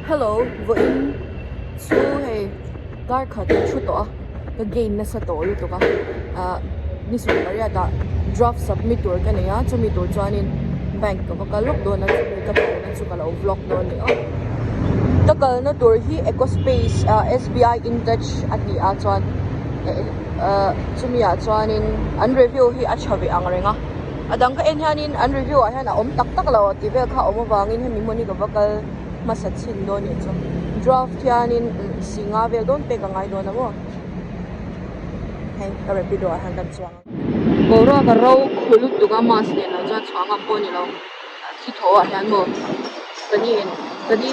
Hello vawiin chu hei kar khat ka thu tawh a ka gain nasa tawh lutuk a ah ni sawm pariat ah draft submit tur ka nei a chumi tur chuanin bank ka va kal lawk dawn a chumi ka kalna chu ka lo vlog dawn a ni aw ka kalna tur hi eco space ah S B I in touch a ni a chuan ah chumi ah chuanin an review hi a tha ve ang reng a a dang ka en hianin an review ah hian a awm tak tak lo tih vel kha a awm avangin hemi hmun hi ka va kal hmasa chhin dawn nih chu draft hianin singa vel dawn pek a ngai dawn a maw hei ka rapido ah hian kan chuang a boruak a ro khu lutuk a mask nen lo chuan chhuah ngam pawh a ni lo thi thaw ah hian maw ka ni in ka ni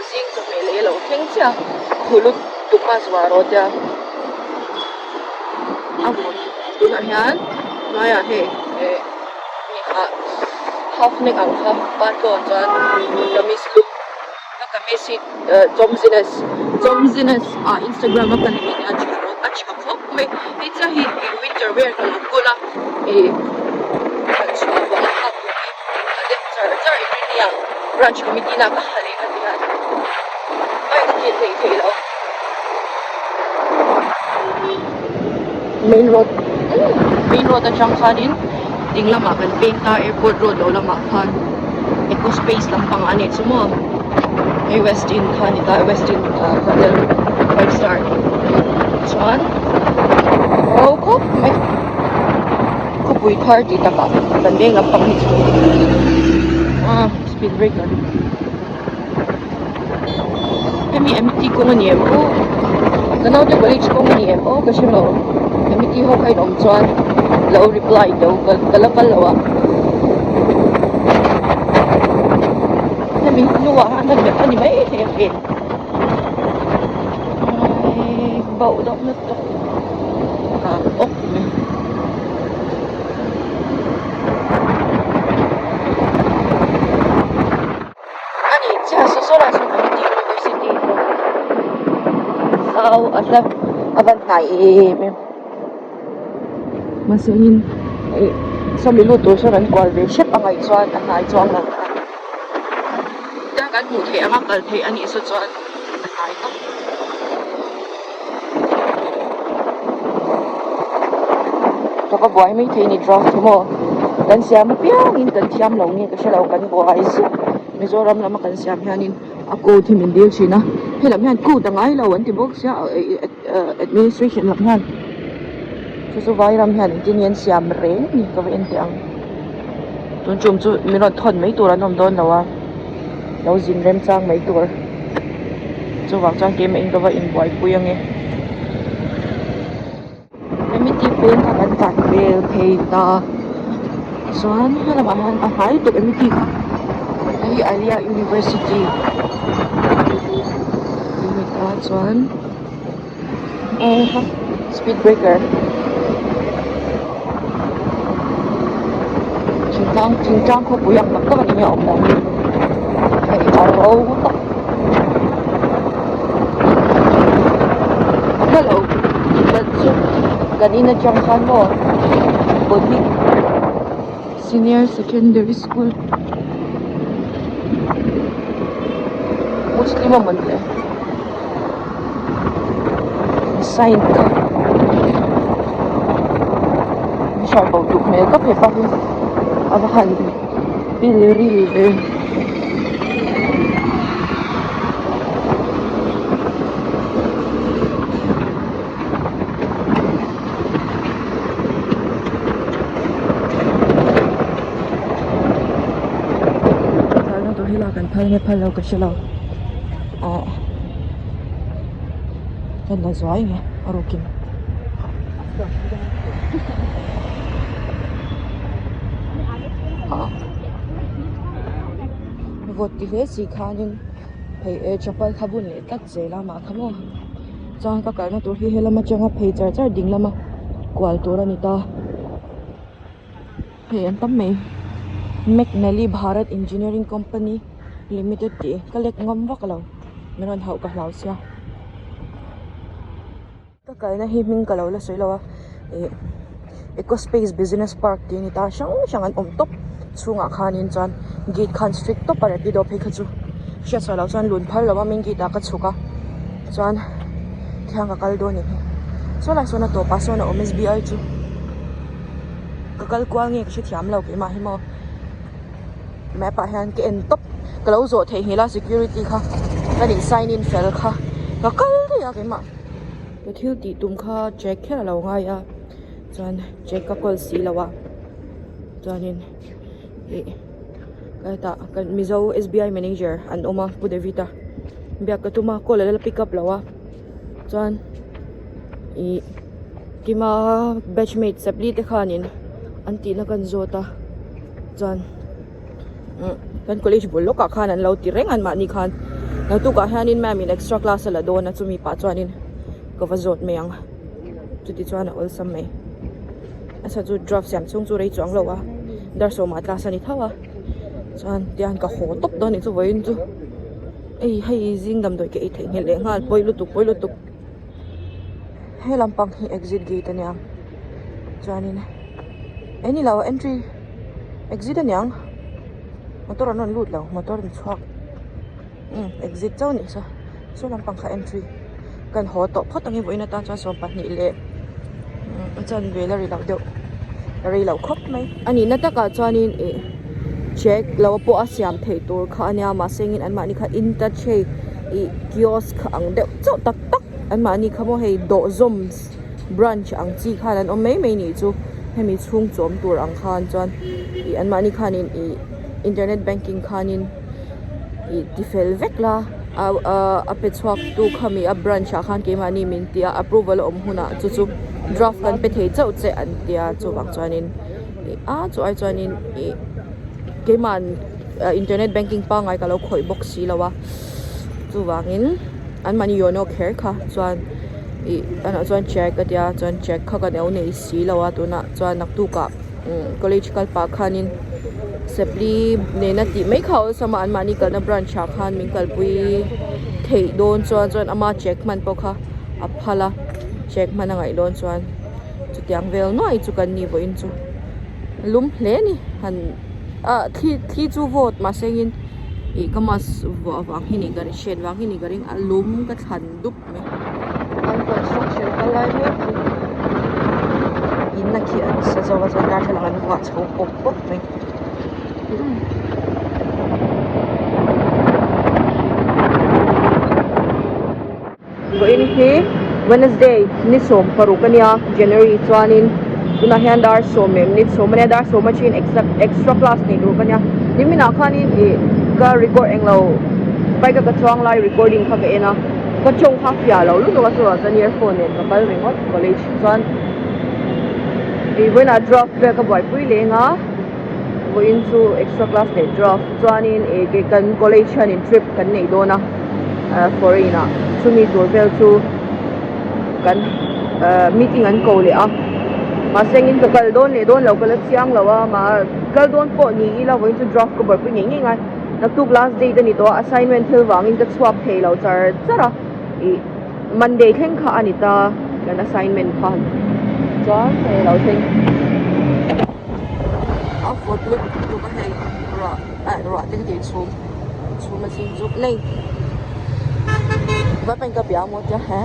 zing chawhmeh lei a lo thleng chiah a khu lutuk mask vah rawh tia a vawt tunah hian hnuaiah hei eh half neck ang kha patlawn chuan kamis lum ka kamis hi chawmzines chawmzines ah instagram a ka nei a nia tha rawh a tha khawp mai hei chiah hi winter wear ka lo kawl a ih khalh chhuah vang a hak tur hi a dep char char in rin nia branch committee na ka ha leh a ti hian a inthil hleih theih loh main road main road atang khanin ding lamah kan peng ta airport road lo lamah khan eco space lampang a nih chu maw hei west inn kha a ni ta west inn hotel five star chuan ro khawp mai khawpui thar tih takah kan veng lampang hi chu ah speed breaker. Hemi MT kawng a ni em aw ka naute college kawng a ni em aw ka hre lo MT ho kha in awm chuan lo reply teh u ka la kal lo a hemi hnuah khan a ni mai thei a pen bauh deuh na tawk ah awk mai. A nih chiah saw saw lah sawn an tih university zau a hla a van hnai em em mahse in ih sawmi lut tur sawn an kual ve hrep a ngaih chuan a hnai chuang lo kan hmuh theih anga kal theih a nih saw chuan a hnai tawp. Ka va buai mai thei ni draft hi maw kan siam apiangin kan thiam lo nge ka hre lo kan buai ziah Mizoram lama kan siam hianin a code hi min dil thin a helam hian code a ngai lo an ti bawk sia administration lam hian chu chu vairam hian engtin nge an siam reng ni ka va en teh ang tun tum chu min rawn thawn mai tur an awm dawn lo a lo zin remchang mai tur. Chuvang chuan keimah in ka va inbuaipui ange. Hemi tih peng kha kan tlan vel phei ta chuan helamah hian a hnai lutuk emi tih kha hei hi Alia University a ni ta chuan speed breaker thingtlang thingtlang khawpui ang tak tak a ni a awm dan hi hei a ro tak a hla lo tih chu kan in atang khan maw Bodhi senior secondary school muslim a mawn le. Sign kha hriat bo duh hmel khawp hepa hi a va han pil ril ve. Kan phal nge phal lo ka hre lo ah kan la zuai nge a rukin ah vawt ti hle si khanin hei e chapal kha bun leh tlat zel a mah kha maw chuan ka kalna tur hi helam atanga phei char char ding lama kual tur a ni ta. Hei an tam mai McNally Bharat Engineering Company Limited tih ka lek ngam vak lo min rawn hauh ka hlau sia ka kalna hi hming ka lo la sawi lo a ih Eco Space Business Park tih a ni ta hrang hrang an awm tawp chhungah khanin chuan gate khan strict tawp a rapido phei kha chu. Hriatchhuah loh chuan lun phal lo a main gate ah ka chhuk a chuan thiang ka kal dawn in hi saw lai sawn a tawp ah sawn a awm S_B_I chu ka kal kual nge ka hrethiam lo keimah hi maw map ah hian ka en tawp ka lo zawh theihnghilh a security kha ka nih sign in fel kha ka kal daih a keimah ka thil tih tum kha check kher a lo ngai a chuan check ka kawl si lo a chuanin ih. Hetah kan Mizo S_B_I manager an awm a Pu David a biak ka tum a call a la pick up lo a chuan ih kima batch mate sapli te khanin an tihna kan zawt a chuan umm kan college bul lawkah khan an lo ti reng an mahni khan naktukah hianin ma'am in extra class a la dawn a chumi pah chuanin ka va zawt mai ang chuti chuan a awlsam mai. A chhan chu draft siam chhung chu rei chuang lo a dar sawmah class a ni tho a chuan tiang ka haw tawp dawn anih chu vawiin chu ei hei zing damdawi ka ei theih nghelh leh nghal pawi lutuk pawi lutuk he lampang hi exit gate ania chuanin eng ni lo entry exit aniang motor an rawn lut lo motor an chhuak umm exit chauh anih saw saw lampang kha entry kan haw tawh phawt ang hi vawiin atan chuan 12 leh a chanve la ri loh deuh a rei loh khawp mai a nihna takah chuanin ih check lo pawh a siam theih tur kha ania mahse engin anmahni kha in touch hei ih kiosk ang deuh chauh tak tak anmahni kha maw hei dawhzawm branch ang chi khan an awm mai mai nih chu hemi chhung chawm tur ang khan chuan ih anmahni khanin ih internet banking khanin. Ih ti fel vek la a a pe chhuak tu khami a branch ah khan keimahni min ti a approval a awm hunah chu chu draft kan pe thei chauh che an tia chuvang chuanin ih a chu ai chuanin ih keimah internet banking pangngai ka lo khawih bawk si lo a chuvangin anmahni yono kher kha chuan ih tunah chuan check a tia chuan check kha kan lo nei si lo a tunah chuan naktukah. College kal pah khanin Sepli nena tih mai kha awlsam a anmahni kalna branch ah khan min kalpui theih dawn chuan chuan ama check hman pawh kha a phal a check hman a ngaih dawn chuan chutiang vel nuai chu kan ni vawiin chu lum hle a ni han ah thli thli chu vawt mahse engin ih ka mask vuah vang hi ni ka hriat vang hi ni ka ring a lum ka thlan dup. An construction kal lai mek hi in a khi an sa zo a chuan darthlalang an vuah chho pawp pawp mai. Vawiin hi Wednesday ni 16 a nia January chuanin tunah hian dar sawm leh minute sawm a nia dar sawm atangin extra class nei tur ka nia niminah khanin ih ka record englo bike a ka chuang lai recording kha ka en a. Ka tawng kha fiah loh lutuk a chuvang chuan earphone nen ka kal ringawt college chuan ih vawiinah draft vel ka buaipui leng a vawiin chu extra class leh draft chuanin ih kei kan college hianin trip kan neih dawn a ah foreign ah chumi tur vel chu kan ah meeting an ko leh a mahse engin ka kal dawn leh dawn lo ka la chiang lo a mah kal dawn pawh ni ila vawiin chu draft ka buaipui ngei ngei ngai. Naktuk last date a ni tawh a, assignment thil vangin ka chhuak thei lo char char a, ih Monday thleng kha a ni ta kan assignment kha chuan hei lo thleng a vawt lutuk a hei ruah ah ruah te ka tih chhum chhum a chhing chu nei vai ka bia maw tia he.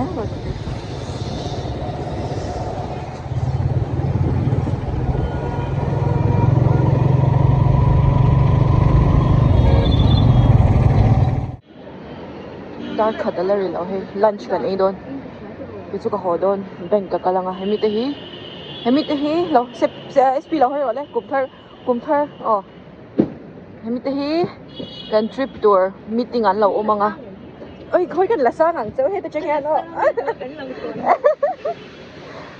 Dar khat a la ri lo hei lunch kan ei dawn kei chu ka haw dawn bank ka kal ang a hemi te hi hemi te hi lo sep sp lo hawi rawh le kum thar kum thar aw hemi te hi kan trip tur meeting an lo awm ang a oi khawi kan la sang ang cheu heta tang hian aw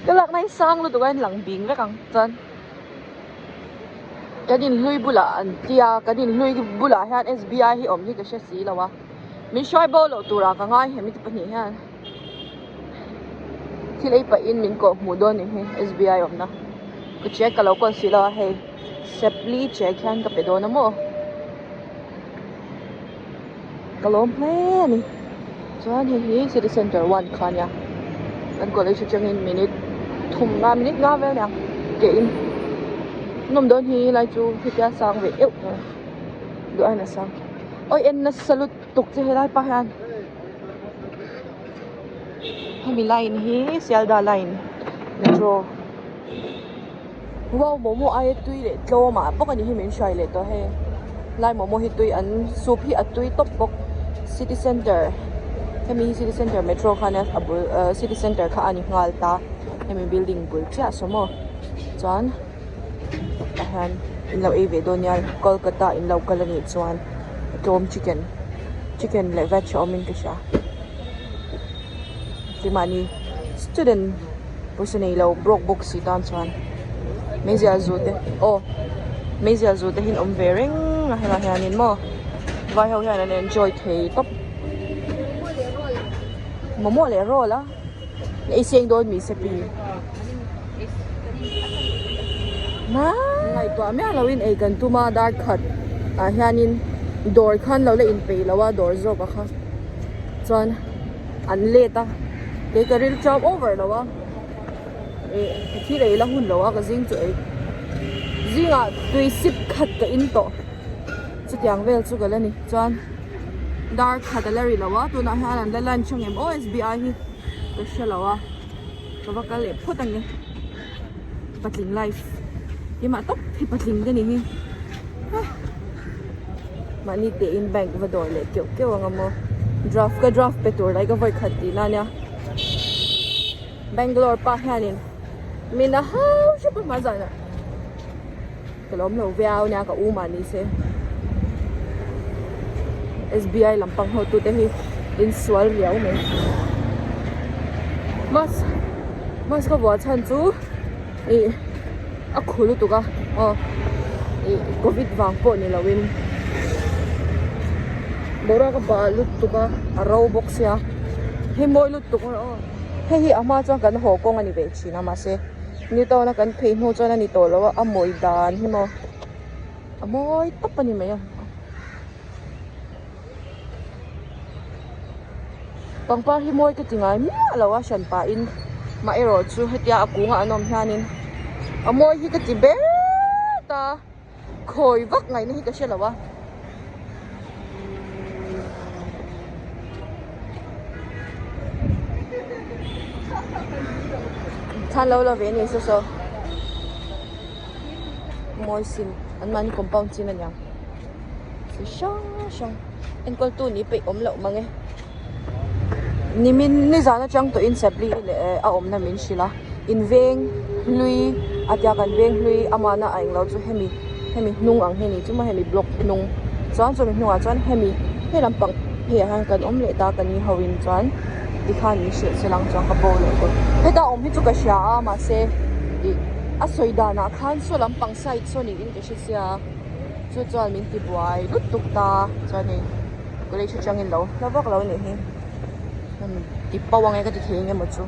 ka lakna hi sang lutuk a in lang bing vek ang chuan kan inhlui bulah an tia kan inhlui bulah hian S_B_I hi awm hi ka hre si lo a min hruai bo loh turah ka ngai hemi te pahnih hian thil ei pahin min kawh hmuh dawn ni hi S_B_I awmna ka check ka lo kawl si lo a hei sepli check hian ka pe dawn a maw ka lawm hle a ni chuan hei hi city center one kha a nia kan college atangin minute thum nga minute nga vel a niang ke in nawm dawn hi lai chu hetia sang ve euh duh aiin a sang awi en nasa lutuk. lutuk che helai pah hian hemi line hi Sealdah line metro wow momo aia tui leh tlawm ah bawk a ni hi min hruai leh tawh hei lai momo hi tui an soup hi a tui tawp bawk city center hemi hi city center metro kha ania a bul ah city center kha a ni nghal ta hemi building bul chiah saw maw chuan tah hian in lo ei ve dawn nia Kolkata in lo kal a nih chuan tlawm chicken chicken leh veg a awm in ka hria keimahni student pawisa nei lo broke bawk si tan chuan meizial zu te aw meizial zu te hi an awm ve reng a helaiah hianin maw vai ho hian an enjoy thei tawp momo leh roll a. Ei seng dawn mi se pi. Ngaihtuah miah loin ei kan tum a dar khat ah hianin dawr khan lo la inpeih lo a dawr zawk a kha chuan an let a kei ka ril chau over lo a ih thil ei la hun lo a ka zing chu ei zingah tui sip khat ka in tawh chutiang vel chu ka la ni chuan. Dar khat a la ri lo a tunah hian an la lunch ang em aw S_B_I hi ka hre lo a ka va kal leh phawt ang e patling life keimah tawp hi patling ka ni hi mahni teh in bank va dawr leh keuh keuh ang a maw draft ka draft pe tur lai ka vawi khat tihna ania Bangalore pa hianin min a hau hrep a hma zanah. Ka lawm lo viau nia ka u mahni se SBI lampang ho tute hi insual riau mai mask mask ka vuah chhan chu ih a khu lutuk a aw ih covid vang pawh ni lo in boruak a bal lutuk a a ro bawk sia hei mawi lutuk a aw hei hi a hma chuan kan haw kawng a ni ve thin a mahse. New town a kan phei hnu chuan a ni tawh lo a a mawi dan hi maw a mawi tawp a ni mai a pangpar hi mawi ka ti ngai miah lo a hran pahin mah erawh chu hetia a kungah an awm hianin a mawi hi ka ti ber ta khawi vak ngaihna hi ka hre lo a. Thlan lo la ve ni saw saw mawi sin an mahni compound chin a niang chi hrang hrang enkawl tu nih peih awm loh mang e nimin nizan atang tawhin sapli leh a awmna min hrilh a inveng hlui a tia kan veng hlui amahna a englo chu hemi hemi hnung ang hi a ni chu maw hemi block hnung chuan chumi hnungah chuan hemi he lampang pheiah hian kan awm leh ta ka ni ho in chuan tikhan min hrilh se lang chuan ka bo leh dawn heta awm hi chu ka hria a mahse ih a sawi danah khan saw lampang side saw niin ka hre sia chu chuan min ti buai lutuk ta chuan hei college atangin lo hla vak lo a nih hi ti pau ang e ka ti thei eng emaw chu.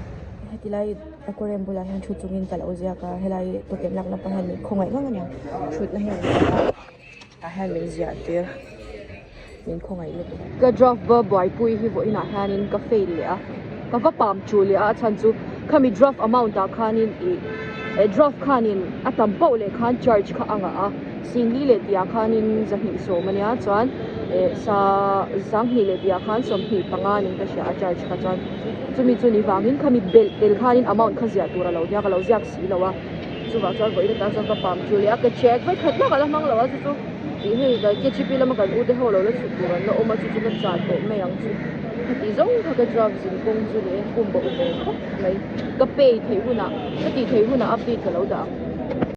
Heti lai aquarium bulah hian thu chungin ka lo ziak a helai token lakna pawh hian min khawngaih ngang a niang thutna hi an siam a tah hian min ziah tir min khawngaih lutuk. Ka draft va buaipui hi vawiinah hianin ka fail leh a ka va pam chu leh a a chhan chu khami draft amount ah khanin ih draft khanin a tam pauh leh khan charge kha a ngah a singli leh tihah khanin zahnih sawm a nia chuan eh sa sanghnih leh tihah khan 25 niin ka hria a charge kha chuan. Chumi chu ni vangin khami belh tel khanin amount kha ziah tur a lo nia ka lo ziak si lo a chuvang chuan vawiin atang chuan ka pam chu leh a ka check vek khat hlak a la hmang lo a chu chu tih hei ka K_G_P lama kan u te ho lo la chhuk tur an la awm a chu chu ka chah tawh mai ang chu heti zawng kha ka draft zin kawng chu leh pum bawk ve khawp mai ka pay theih hunah ka tih theih hunah update ka lo dah ang.